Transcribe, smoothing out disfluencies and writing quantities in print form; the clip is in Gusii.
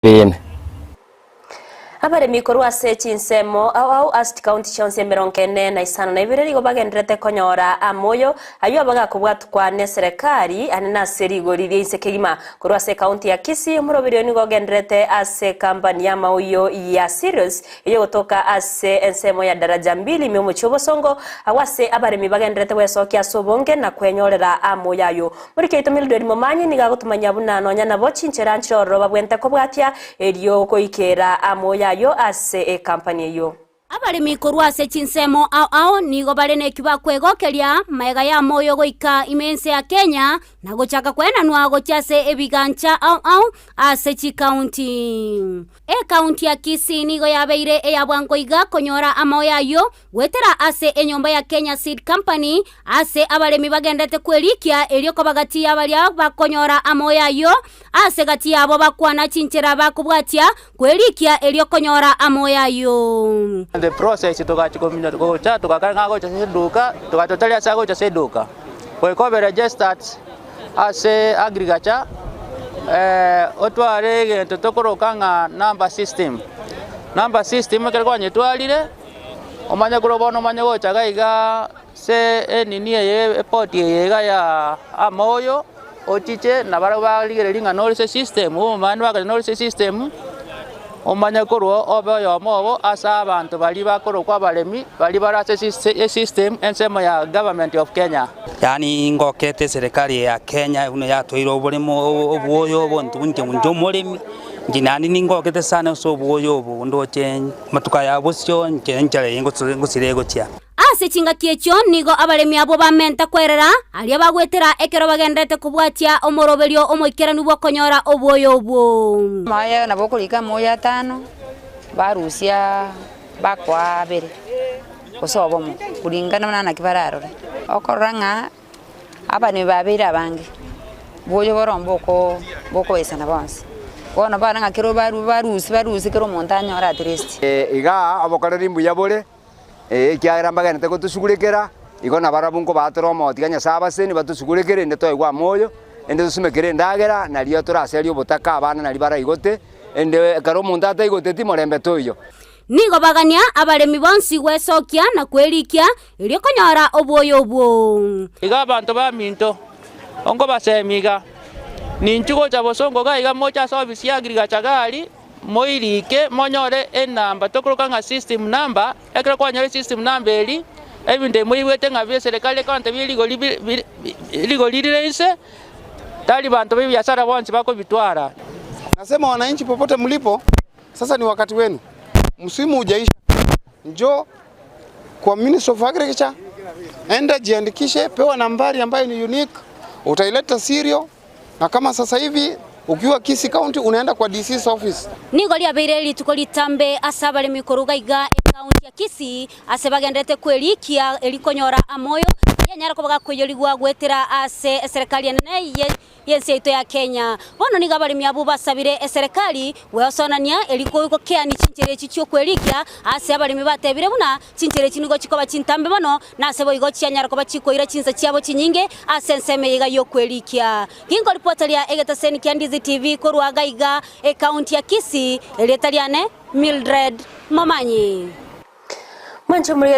Bene. Abaremi korwa ase chinsemo ao ao ase chikaunti chionsi 45 nigo bagendererete konyora amoyo ayio abagakobwatukwa neserekari ane nase rigori ria inse kegima. Korwa ase ekaunti ya Kisii omoroberi oyo nigo ogendererete ase ekampani y'amaoyo ya Cereals eyogotoka ase ensemo ya Daraja Mbili ime omochie obosongo agwo ase abaremi bagendererete gwesokia ase obonge na kwenyorera amoyo ayo. Moriki oito Mildred Momanyi nigo agotumanya buna nonya nabo chinchera nchirororo babwente kobwatia erio goikera amoyo ayo ase ekampani eyio. Abaremi korwa ase chinsemo ao ao nigo bare neki bakwegokeria maega y'amoyo goika ime ense ya Kenya na gochaka kwenanwa gochia ase ebigancha ao ao ase chikaunti. Ekaunti ya Kisii nigo yabeire eya bwango iga konyora amaoyo ayio goetera ase enyomba ya Kenya Seed Company ase abaremi bagendete kwerikia erio koba gati ya baria bakonyora amoyo ayio ase gati yabo bakwana chinchera bakobwatia kwerikia erio konyora amoyo ayio. The process togachia kominya gocha togakora ng'a agocha ase eduka, togacha tari ase agocha ase eduka, goika obe registered ase agriculture otware egento tokoroka ng'a number system. Number system ekero kwanyetwarire, omanye korwa bono omanye gocha iga igaa ase enini eye eport eye iga ya amaoyo, ochiche nabarabwo barigereria ng'a nore ase esystem, omanyete bakonyora nore ase esystem, omanye korwa obe oyomo obo ase abanto baria bakorokwa abaremi, baria bare ase esystem ensemo ya government of Kenya. Yaani ngokete eserekari eye ya Kenya buna yatoeire oboremo obwoyo obo intwe inche inche omoremi, inche naende ningokete sana ase obwoyo obo ndoche amatuko aya bosio inche enchera eye ngosira egochia. Ase chingaki echio nigo abaremi abwo bamenta kwerera aria bagwetera ekero bagendererete kobwatia omoroberio omoikeranu bw'okonyora obwoyo obwo. Amaye nabo okorika amoyo atano, barusia bakoa abere, gose obomo, kuringana buna naki bararore. Okorora ng'a abanwe babeire abange, bwoyo boro mboko bokoesana bonsi. Bono bono ng'a kero baru barusia barusia kera omonto anyore at least. Igaa obokoreri mbuya bore, ekiagera mbagenderete gotosugurekera, igo nabarabwo nkobatora omotiga Nyasae abaseni batosugurekere inde toegwe amoyo, inde tosumekere endagera, nario toraserie obotaka abana nario baraigote, inde ekero omonto ataigoteti morembe toiyo. Nigo bagania abaremi bonsi gwesokia na kwerikia, erio konyora obwoyo obwo. Iga abanto baminto, onkobasemia iga, Ninchu gocha bosongo iga iga moche ase ofisi ya Agriculture gari, Moirike monyore enamba tokoroka ng'a system number, ekero kwanyora system number eria, ebinto ebi moigwete ng'a bia eserekari ekonte bie rigori bi bi rigori rire inse, tari banto ba ebiasara bonsi bakobitwara. Nasema wananchi popote mlipo, sasa ni wakati wenu, msimu hujaisha, njoo kwa Ministry of Agriculture, enda jiandikishe, pewa nambari ambayo ni unique, utaileta serial Na kama sasa hivi ukiwa Kisii County unaenda kwa DC's office. Nigo riabeire rituko ritambe ase abaremi korwa iga ekaunti ya Kisii ase bagenderete kwerikia eri konyora amoyo yanyare koba gakoiyorigwa goetera ase eserekari enene y'ense yaito ya Kenya. Bono nigo abaremi abwo basabire eserekari gweosonania eri gokeani chinchera echi chiokwerikia ase abaremi batebire buna Chinchera echi nigo chikoba chintambe mono, na ase boigo chianyara koba chikoira chinsa chiabo chinyinge ase ensemo eye iga y'okwerikia. Ginkoripoteria egetaseni kia Ndizi TV korwa iga iga ekaunti ya Kisii, erieta riane Mildred Momanyi. Mwanche omorweri.